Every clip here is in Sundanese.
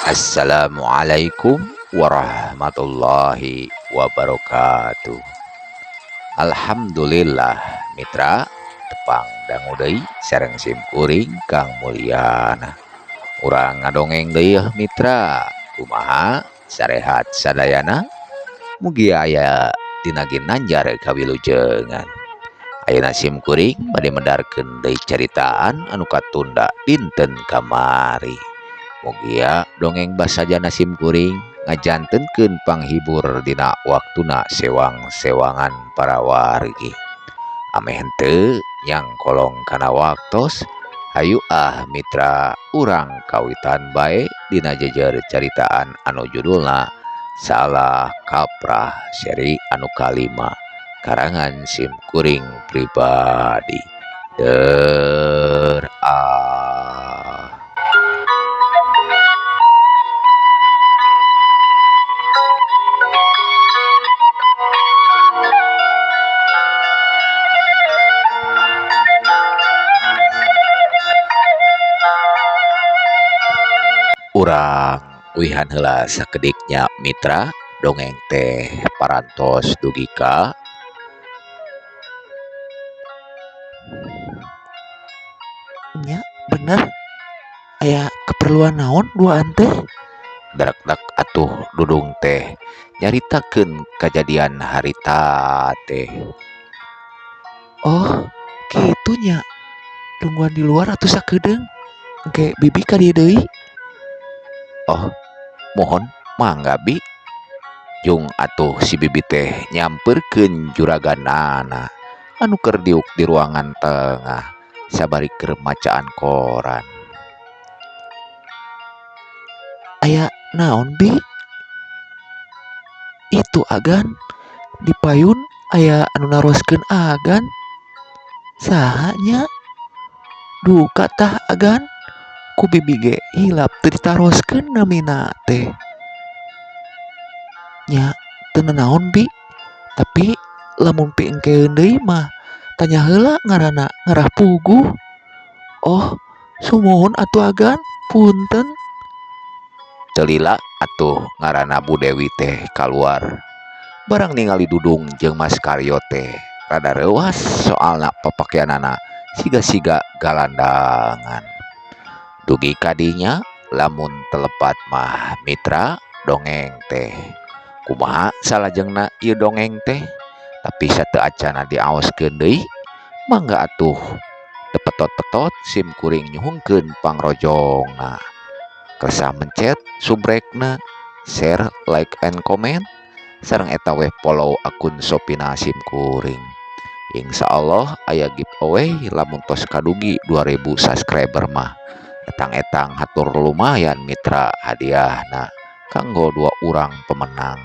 Assalamualaikum warahmatullahi wabarakatuh. Alhamdulillah mitra tepang dangu deui sareng sim kuring Kang Mulyana. Urang ngadongeng deui yeuh mitra. Kumaha sarehat sadayana? Mugi aya dina ginanjar kawilujengan. Ayeuna sim kuring bade medarkeun deui caritaan anu katunda dinten kamari. Mugia dongeng basajana sim kuring ngajantenkeun panghibur dina waktuna sewang-sewangan para wargi. Ameh henteu nyangkolong kana waktos, hayu ah mitra urang kawitan bae dina jejer caritaan anu judulna Salah Kaprah seri anu kalima karangan sim kuring pribadi. Der ah. Urang uihan heula sakediknya mitra dongeng teh parantos dugi ka nya bener aya keperluan naon duaan teh darak-dak atuh Dudung teh nyaritakeun kajadian harita teh. Oh kitu nya tungguan di luar atuh sakedeung engke bibi ka dieu deui. Oh mohon mangga bi. Jung atuh si bibi teh nyamperkeun juraganana anu keur diuk di ruangan tengah sabari keur macaan koran. Aya naon bi? Itu agan di payun aya anu naroskeun agan. Saha nya? Duka tah agan ku bibi ge hilap teu ditaroskeun namina teh. Nya teu nanaon bi, tapi lamun piengkeun deui mah tanya heula ngaranna ngarah puguh. Oh sumuhun atuh agan punten. Teu lila atuh ngaranna Bu Dewi teh kaluar. Barang ningali Dudung jeung Mas Karyo teh rada reuas soalna papakeanana siga-siga galandangan. Dugi kadinya lamun telepat mah mitra dongeng teh. Kumaha salajengna ieu dongeng teh? Tapi sateu acana diaoskeun deui, mangga atuh teu petot-petot sim kuring nyuhungkeun pangrojongna. Kersa mencet subrekna, share, like and comment, sareng eta weh follow akun Shopee-na sim kuring. Insya Allah aya giveaway lamun tos kadugi 2000 subscriber mah. Etang-etang hatur lumayan mitra hadiahna kanggo dua urang pemenang.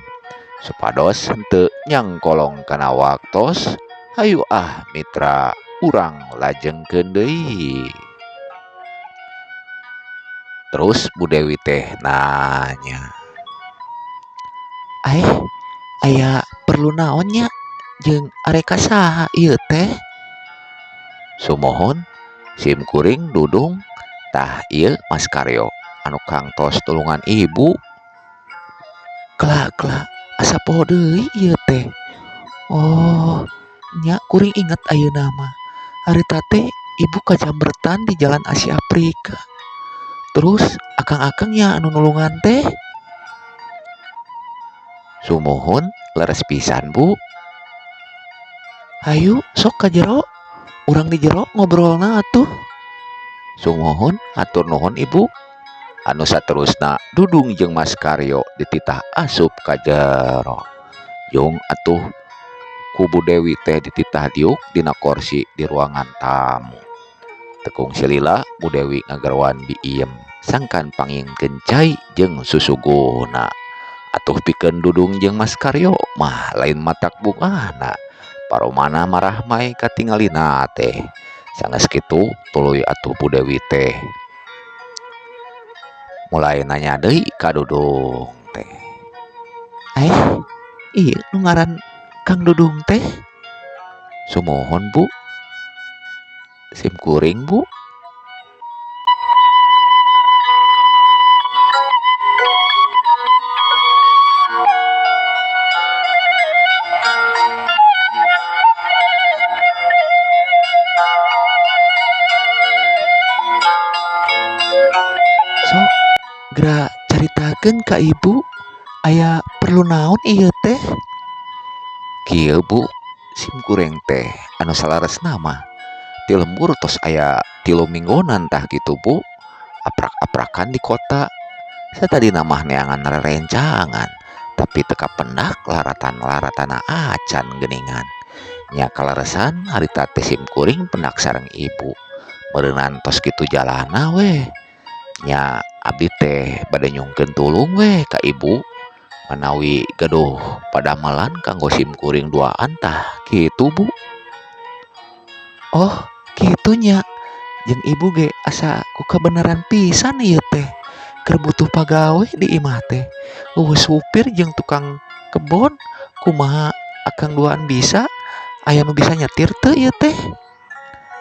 Supados henteu nyangkolong kana waktos, hayu ah mitra urang lajengkeun deui. Terus Bu Dewi teh nanya, Aeh, aya perlu naon nya jeung areka saha ieu teh? Sumuhun sim kuring Dudung tah ieu Mas Karyo anu kangtos tulungan ibu. Kela-kela asa poho deui ieu teh. Oh nya kuring inget ayeuna mah. Harita teh ibu kajamretan di Jalan Asia Afrika. Terus akang-akang nya anu nulungan teh. Sumuhun leres pisan Bu. Hayu sok ka jero. Urang di jero ngobrolna atuh. Sumuhun hatur nuhun Ibu. Anu saterusna Dudung jeung Mas Karyo dititah asup ka jero. Jung atuh ku Bu Dewi teh dititah diuk dina korsi di ruangan tamu. Tekung silila Bu Dewi ngageroan biiem sangkan pangingkeun cai jeung susuguhna. Atuh pikeun Dudung jeung Mas Karyo mah lain matak bungahna. Paromana marahmai katingalina teh. Sanggeus kitu tuluy atuh Bu Dewi teh mulai nanya deui ka Dudung teh. Ieu nu ngaran Kang Dudung teh? Sumuhun Bu. Sim kuring Bu. Manggakeun ka ibu, aya perlu naon ieu teh? Kieu Bu, sim kuring teh anu saleresna mah ti lembur tos aya 3 minggonan tah kitu Bu. Aprak-aprakan di kota. Satadina mah neangan rerencangan, tapi teu kapendak laratan-laratana acan geuningan. Nya kaleresan harita teh sim kuring pendak sareng ibu. Meureunan tos kitu jalana weh. Nya abdi teh bade nyungkeun tulung weh ka ibu. Manawi gaduh padamelan kanggo sim kuring duaan tah kitu Bu. Oh, kitu nya. Jeung ibu ge asa ku kabeneran pisan ieu teh. Keur butuh pagawe di imah teh. Eueuh supir jeung tukang kebon, kumaha akang duaan bisa? Aya nu bisa nyetir teu ieu teh?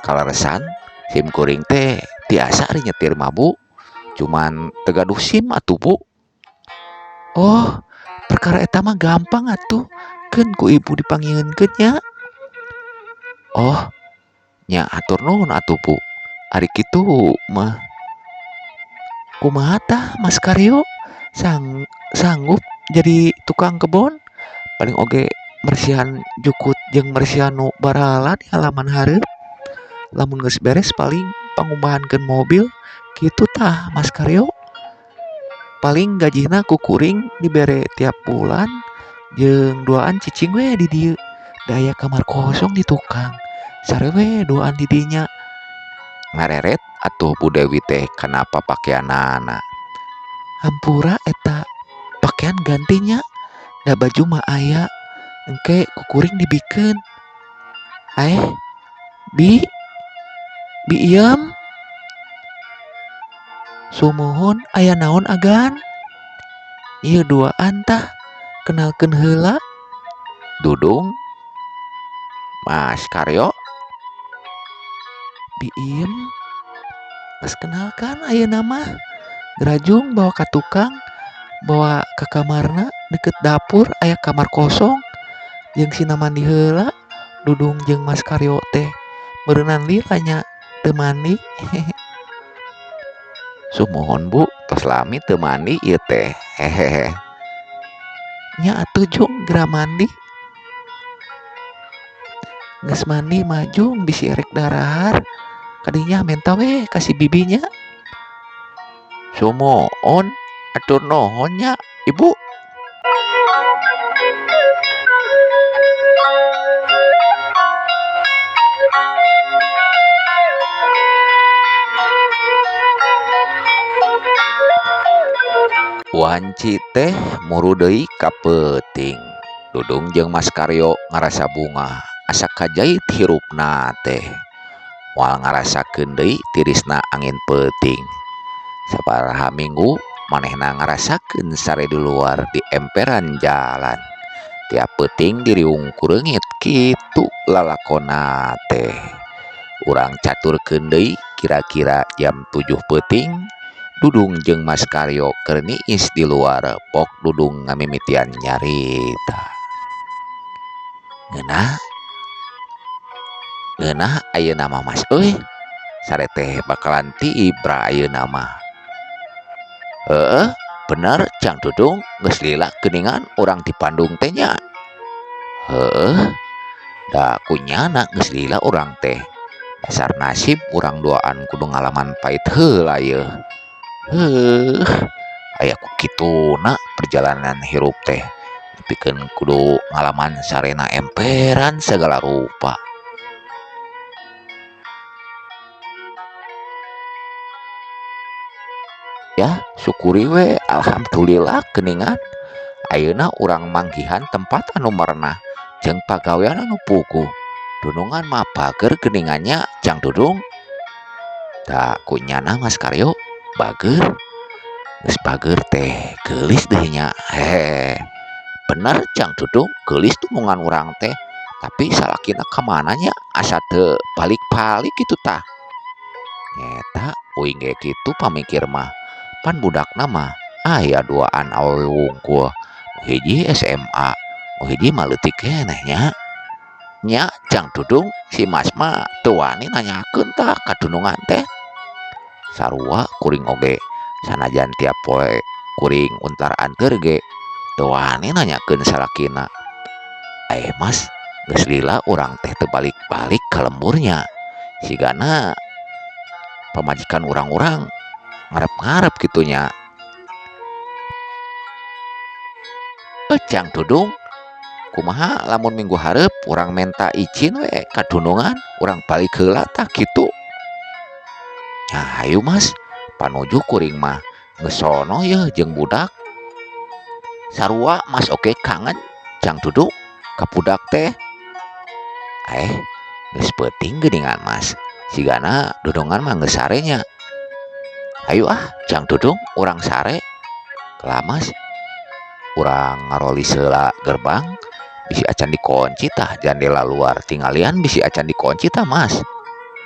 Kaleresan sim kuring teh tiasa ari nyetir mah Bu. Cuman teu gaduh SIM atuh Bu. Oh, perkara eta mah gampang atuh. Keun ku ibu dipanggieunkeun nya. Oh, nya hatur nuhun atuh Bu. Ari kitu mah. Kumaha tah Mas Karyo? Sanggup jadi tukang kebon? Paling oge mersihan jukut jeung mersihan nu barala di halaman hareup. Lamun geus beres paling pangumbahankeun mobil kitu tah Mas Karyo. Paling gajihna ku kuring dibere tiap bulan jeung duaan cicing we di dieu. Da aya kamar kosong di tukang. Sare we duaan di dinya. Ngareret atuh Bu Dewi teh kana papakeanana. Hampura eta pakaian gantinya, da baju mah aya, engke ku kuring dibikeun. Bi, Bi Iem. Sumuhun aya naon agan? Ieu duaan tah, kenalkeun heula. Dudung, Mas Karyo. Bi Iem, geus kenalkan ayeuna mah. Gerajung bawa ka tukang, bawa ka kamarna deket dapur aya kamar kosong. Jeung sina mandi heula, Dudung jeung Mas Karyo teh meureunan lila nya teu mandi. Sumuhun Bu, tos lami teu mandi ieu teh. Hehehe. Nya atuh jung geura mandi. Geus mandi mah jung bisi erek darahar. Kadinya menta we ka si bibinya. Sumuhun, atur nuhun nya Ibu. Wanci teh muru deui ka peuting. Dudung jeung Mas Karyo ngarasa bungah asa kajait hirupna teh. Moal ngarasakeun deui tirisna angin peuting. Sabaraha minggu manehna ngarasakeun sare di luar di emperan jalan. Tiap peuting diriung ku reungit kitu lalakonna teh. Urang caturkeun deui kira-kira jam 7 peuting. Dudung jeung Mas Karyo keur niis di luar, pok Dudung ngamimitian nyarita. Ngeunah? Ngeunah ayeuna mah Mas euy. Sare teh bakalan tiibra ayeuna mah. Heeh, bener Jang Dudung geus lila geuningan urang di Bandung teh nya. Heeh, da kunyana geus lila urang teh. Dasar nasib urang duaan kudu ngalaman pahit heula yeuh. Heuh, aya ku kituna perjalanan hirup teh. Nepikeun kudu ngalaman sarena emperan segala rupa. Ya, syukuri we, alhamdulillah geuningan. Ayeuna urang manggihan tempat anu merenah jeung pagawean anu puguh. Dunungan mah bager geuningannya Jang Dudung. Da kunyana Mas Karyo bager. Geus bager teh geulis deui nya. Hehehe. Bener Jang Dudung, geulis dunungan urang teh. Tapi salakina ka mana nya asa teu balik-balik kitu tah. Nyeta uing ge kitu pamikir mah. Pan budakna mah aya duaan awewe wungkul. Nu hiji SMA, nu hiji mah leutik keneh nya. Nya Jang Dudung si Mas mah teu wani nanyakeun tah ka dunungan teh. Sarua kuring oge sanajan tiap poe Kuring untar anteur ge teu wani nanyakeun salakina. Eh Mas, geus lila urang teh teu balik-balik ka lemburnya. Sigana pamajikan urang-urang ngarep-ngarep kitu nya. Jang Dudung, kumaha lamun minggu hareup urang menta izin we ka dunungan, urang balik heula tah kitu. Nya hayu Mas, panuju kuring mah geus sono yeuh jeung budak. Sarua Mas oge kangen Jang Dudung ka budak teh. Geus peuting geuningan Mas, sigana dunungan mah geus sare nya. Hayu ah Jang Dudung urang sare. Kela Mas, urang ngarolis heula gerbang bisi acan dikunci tah jandela luar tingalian bisi acan dikunci tah Mas.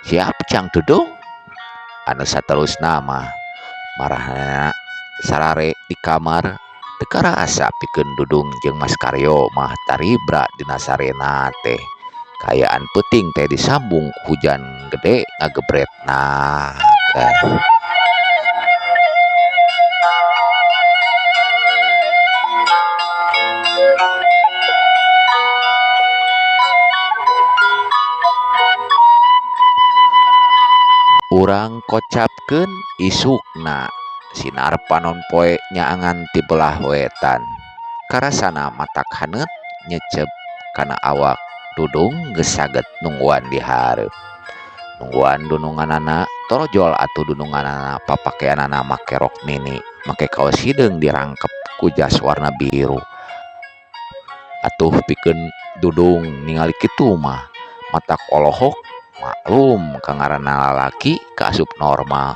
Siap Jang Dudung. Anu saterusna mah marahna sarare di kamar teu karasa pikeun Dudung jeung Mas Karyo mah taribra dina sarena teh. Kaayaan peuting teh disambung hujan gede ngagebretna teh. Urang kocapkeun isukna sinar panon poe nyaangan ti belah wetan. Karasana matak haneut nyecep kana awak Dudung geus saget nungguan di hareup. Nungguan dununganana torojol atuh dununganana papakeanana make rok mini, make kaos hideung dirangkep ku jas warna biru. Atuh pikeun Dudung ningali kitu mah matak olohok maklum ka ngaranna lalaki kaasup normal.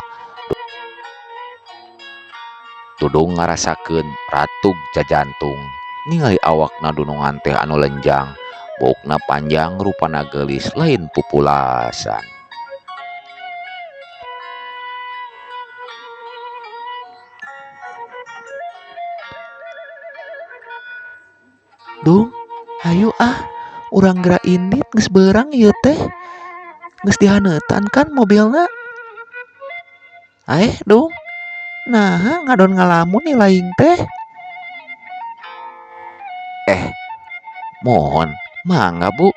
Dudung ngarasakeun ratug jajantung ningali awakna dunungan teh anu lenjang, buukna panjang rupana geulis lain pupulasan. Dung, hayu ah, urang geura indit geus beurang ieu teh. Geus dihaneutan kan mobilna. Aeh Dung, naha ngadon ngalamun nih laing teh. Mohon mangga Bu.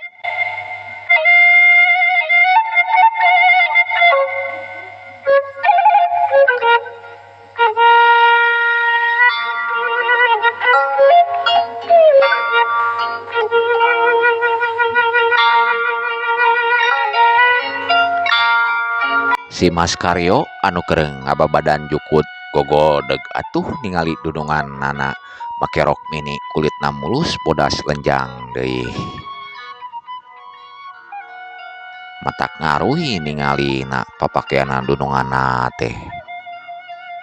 Si Mas Karyo anu keur ngababadan jukut gogodeg atuh ningali dunungan nana make rok mini kulitna mulus bodas lenjang deui. Matak ngaruhi ningalina papakeanna dununganna teh.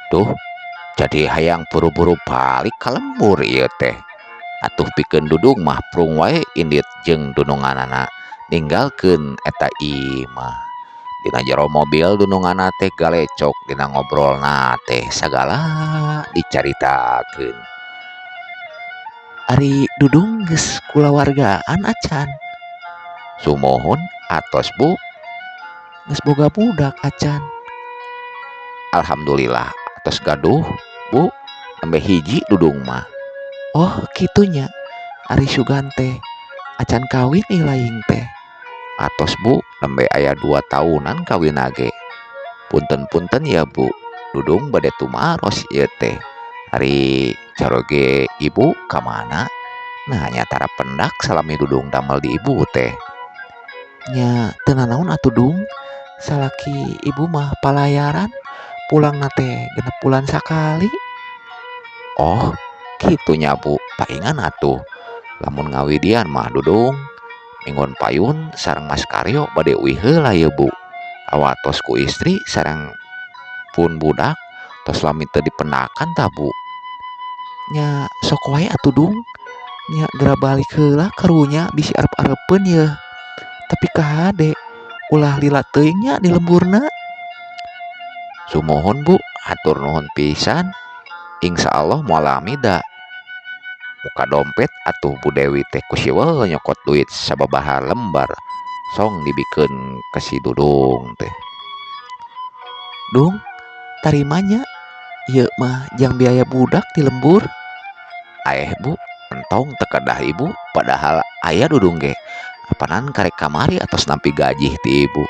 Duh, jadi hayang buru-buru balik ka lembur ieu teh. Atuh pikeun Dudung mah prung wae indit jeung dununganana ninggalkeun eta imah. Dina jero mobil dununganna teh galecok dina ngobrolna teh sagala dicaritakeun. Ari Dudung geus kulawargaan acan? Sumuhun atos Bu. Geus boga budak acan? Alhamdulillah atos gaduh Bu, nembe hiji Dudung mah. Oh kitunya. Ari sugan teh acan kawin ih laing teh. Atos Bu, nembe aya 2 tahunan kawin age. Punten-punten ya Bu, Dudung bade tumaros ieu teh. Ari caroge ibu ka mana? Nah nya tara pendak salami Dudung damel di ibu teh. Nya teu nanaon atuh Dung, salaki ibu mah palayaran, pulangna teh 6 bulan sakali. Oh, kitunya Bu, paingan atuh. Lamun ngawidian mah Dudung minggon payun sareng Mas Karyo bade uih heula ye Bu. Awatos ku istri sareng pun budak tos lami teu dipendakan tah Bu. Nya sok wae atuh Dung, nya geura balik heula karunya bisi arep-arepeun yeuh. Tapi kahade ulah lila teuing nya di lemburna. Sumuhun Bu, hatur nuhun pisan. Insyaallah moal lami da. Muka dompet atuh Bu Dewi teh ku siwel nyokot duit sababaraha lembar song dibikeun ka si Dudung teh. Dung, tarimanya Ieu mah jang biaya budak di lembur. Aeh Bu, entong teu kedah Ibu, padahal aya Dudung ge. Apanan karek kamari atos nampi gajih ti Ibu.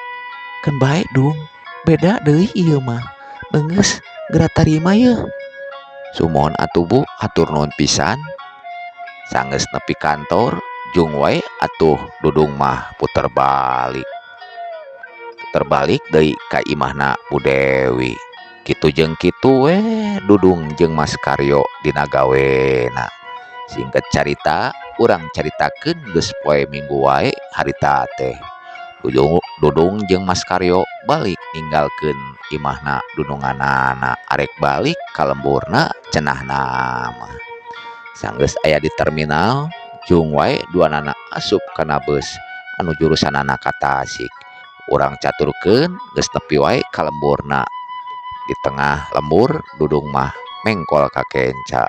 Keun bae Dung, beda deui ieu mah. Beungeus geura tarima yeuh. Sumuhun atuh Bu, hatur nuhun pisan. Sanggeus nepi kantor, jung wae atuh Dudung mah puter balik. Puter balik deui ka imahna Bu Dewi. Kitu jeung kitu we Dudung jeung Mas Karyo dina gawena. Singkat carita, urang caritakeun geus poe Minggu wae harita teh. Dudung jeung Mas Karyo balik ninggalkeun imahna dununganana arek balik ka lemburna cenahna mah. Sanggeus aya di terminal, jung wae duanana asup kana beus anu jurusanana ka Tasik. Urang caturkeun geus nepi wae ka lemburna. Di tengah lembur Dudung mah mengkol ka kenca,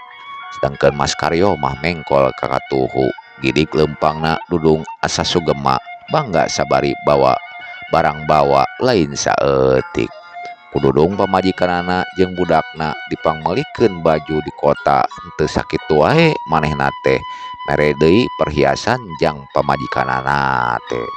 sedangkeun Mas Karyo mah mengkol ka katuhu. Gidig leumpangna Dudung asa sugema, bangga sabari bawa barang bawa lain saeutik. Ku Dudung pamajikanana jeung budakna dipangmeulikeun baju di kota henteu sakitu wae manehna teh mere deui perhiasan jang pamajikanana teh.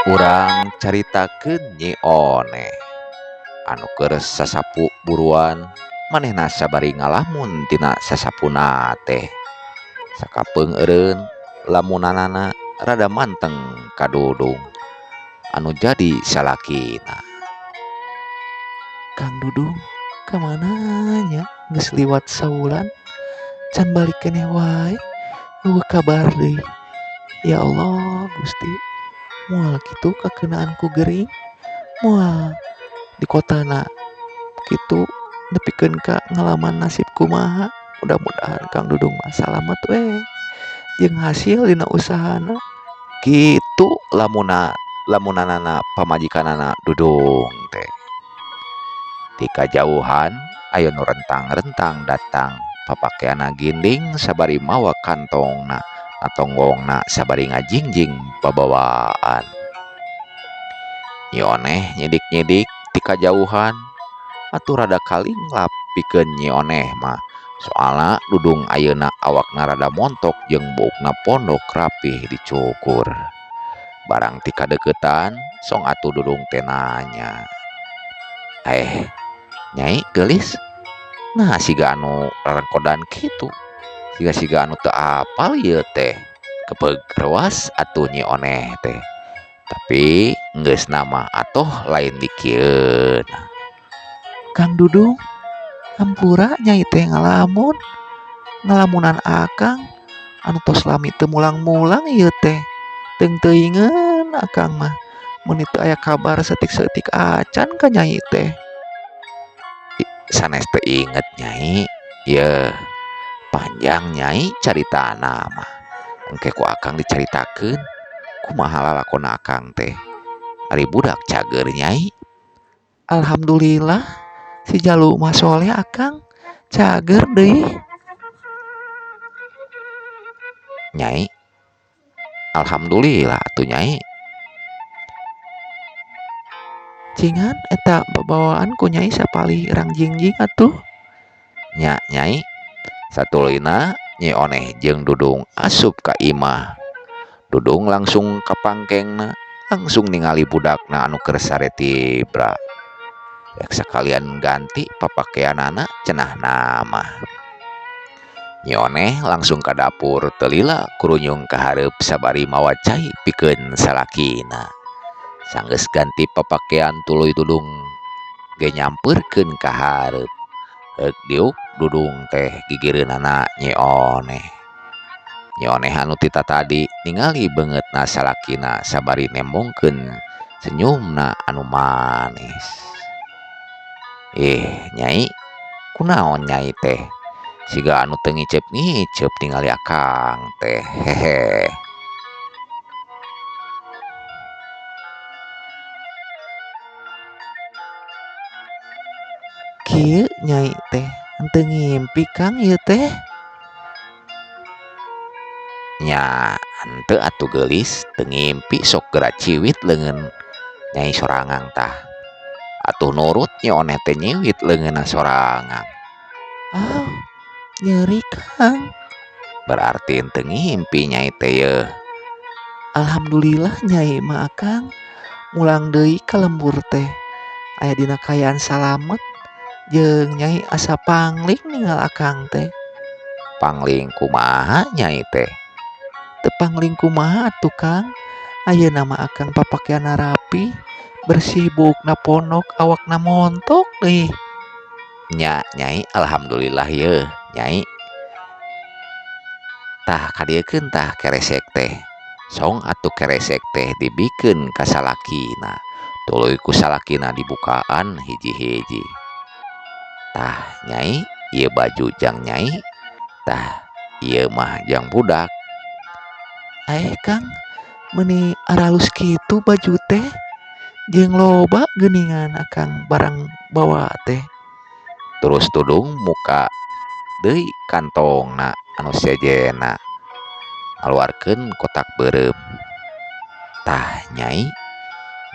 Urang caritakeun Nyi Oneh anu keur sasapu buruan manehna sabari ngalamun tina sasapuna teh. Sakapeung eureun lamunanana rada manteng ka Dudung anu jadi salakina. Kang Dudung ka mana nya geus liwat saulan can balik keneh wae eueuh kabar deui. Ya Allah Gusti, moal kitu kakeunaan ku gering, moal di kotana kitu nepikeun ka ngalaman nasib kumaha. Mudah-mudahan Kang Dudung mah salamet we jeung hasil dina usahana. Kitu lamunanana pamajikanana Dudung teh. Ti kajauhan aya nu rentang-rentang datang, papakeanna ginding sabari mawa kantongna, natonggongna sabari ngajingjing babawaan. Nyi Oneh nyidik-nyidik ti kajauhan, atuh rada kalinglap pikeun Nyi Oneh mah. Soalna Dudung ayeuna awakna rada montok jeung buukna pondok rapih dicukur. Barang ti kadeuketan, song atuh Dudung teh nanya. Nyai geulis, nah siga anu rarengkodan kitu. Siga-siga anu teu apal ieu teh. Kepeug reuas atuh Nyi Oneh teh. Tapi geus nama atoh lain dikieuna. Kang Dudung, hampura nyai teh ngalamun. Ngalamunan akang anu tos lami teu mulang-mulang ieu teh. Teung-teuingeun akang mah meuni teu aya kabar saeutik-saeutik acan ka nyai teh. Sanes teu inget nyai. Yeuh, panjang nyai caritana mah. Engke ku akang dicaritakeun kumaha lalakona akang teh. Ari budak cager nyai. Alhamdulillah si jalu mah soleh akang cager deui. Nyai, alhamdulillah atuh nyai. Cingan eta babawaan ku nyai sapalih rangjingjing atuh. Nya nyai, satuluyna Nyi Oneh jeung Dudung asup ka imah. Dudung langsung ka pangkengna, langsung ningali budakna anu keur sare tibra. Rek sakalian ganti papakeanana cenahna mah. Nyi Oneh langsung ka dapur teu lila kurunyung ka hareup sabari mawa cai pikeun salakina. Sanggeus ganti papakean tuluy Dudung ge nyampeurkeun ka hareup. Heuk diuk Dudung teh gigireunana Nyi Oneh. Nyi Oneh anu ti tatadi ningali beungeutna salakina sabari nembongkeun senyumna anu manis. Ih, nyai, kunaon nyai teh? Siga anu teu ngiceup-ngiceup ningali akang teh. Hehe. Kieu nyai teh Henteu ngimpi Kang ieu teh? Nya henteu atuh geulis, teu ngimpi sok geura ciwit leungeun Nyai sorangan tah. Atuh nurut Nyi Oneh teh nyiwit leungeunna sorangan. Ah, nyeri Kang. Berarti henteu ngimpi Nyai teh yeuh. Alhamdulillah Nyai mah Akang mulang deui ka lembur teh. Aya dina kaayaan salamet jeung Nyai asa pangling ninggal Akang teh. Pangling kumaha Nyai teh? Teu pangling kumaha atuh Kang? Ayeuna mah Akang papakeanna rapi, bersih buukna pondok, awakna montok deui. Nya Nyai alhamdulillah yeuh Nyai. Tah kadieukeun tah keresek teh. Song atuh keresek teh dibikeun ka salakina. Tuluy ku salakina dibukaan hiji-hiji. Tah Nyai, ieu baju jang Nyai. Tah ieu mah jang budak. Kang, meuni aralus kitu baju teh jeung loba geuningan Akang barang bawa teh. Terus Dudung muka deui kantongna anu sejenna ngaluarkeun kotak beureum. Tah Nyai,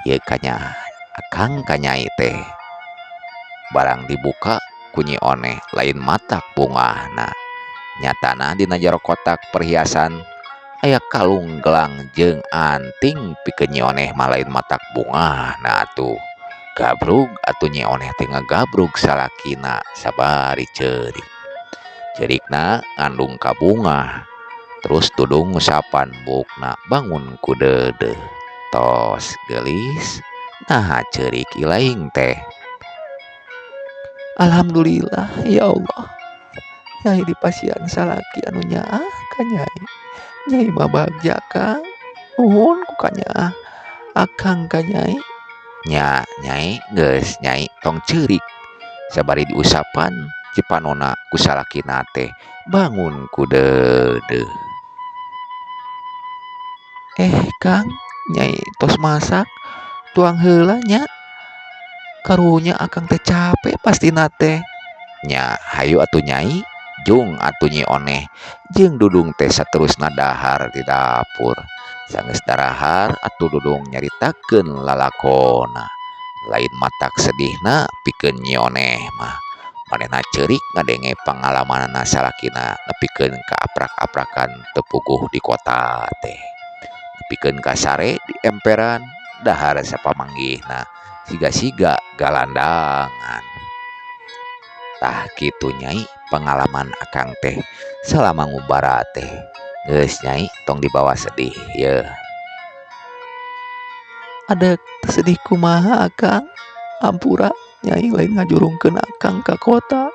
ieu kanya Akang ka Nyai teh. Barang dibuka ku Nyi Oneh lain matak bungahna. Nyatana dina jero kotak perhiasan aya kalung gelang jeung anting pikeun Nyi Oneh mah lain matak bungahna atuh. Gabrug atuh Nyi Oneh teh ngagabrug salakina sabari ceurik. Ceurikna ngandung kabungah. Terus Dudung ngusapan buukna bangun ku deudeuh. Tos geulis naha ceurik ilaing teh. Alhamdulillah ya Allah. Nyai dipasihan salaki anu nyaah ka Nyai. Nyai mah bagja Kang. Nuhun ku kanyaah Akang ka Nyai. Nya Nyai geus Nyai tong ceurik. Sabari diusapan cipanona ku salakina teh bangun ku deudeuh. Kang, Nyai tos masak tuang heula nya. Karunya Akang teh capek pastina teh. Nya hayu atuh Nyai, jung atuh Nyi Oneh jeung Dudung teh saterusna dahar di dapur. Sanggeus darahar atuh Dudung nyaritakeun lalakona. Lain matak sedihna pikeun Nyi Oneh mah. Manehna ceurik ngadenge pangalamanna salakina nepikeun ka aprak-aprakan teu puguh di kota teh. Nepikeun ka sare di emperan dahar sapamanggihna siga-siga galandangan. Tah kitu Nyai pengalaman Akang teh salama ngumbara teh. Geus Nyai tong dibawa sedih yeuh. Ada sedih kumaha Akang? Ampura Nyai lain ngajurungkeun Akang ka kota,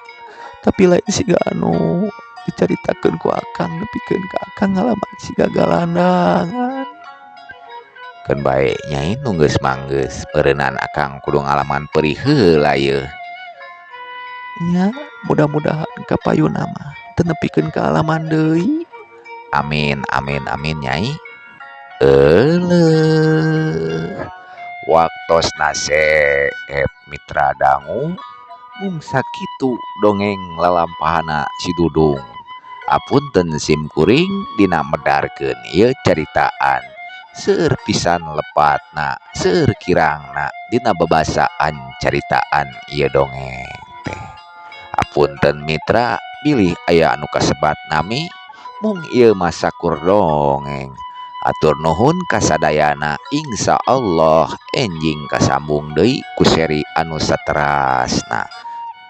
tapi lain siga anu dicaritakeun ku Akang nepikeun ka Akang ngalaman siga galandangan. Keun bae Nyai nu geus manggeus eureunnan Akang kudu ngalaman perih heula yeuh. Nya mudah-mudahan kapayunna mah teu nepikeun ka alaman deui. Amin amin amin Nyai. Euleuh. Waktosna seep mitra dangu mung sakitu dongeng lalampahana si Dudung. Apunten sim kuring dina medarkeun ieu caritaan. Seueur pisan lepatna, seueur kirangna dina babasaan caritaan ieu dongeng teh. Apunten mitra bilih aya anu kasebat nami mung ieu mah sakur dongeng. Atur nuhun kasadayana, insyaallah enjing kasambung deui ku seri anu saterasna.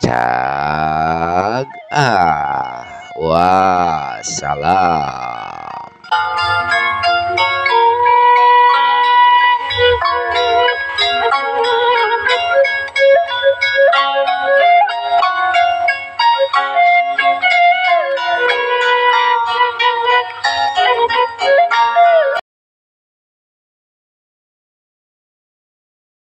Cag ah wassalam.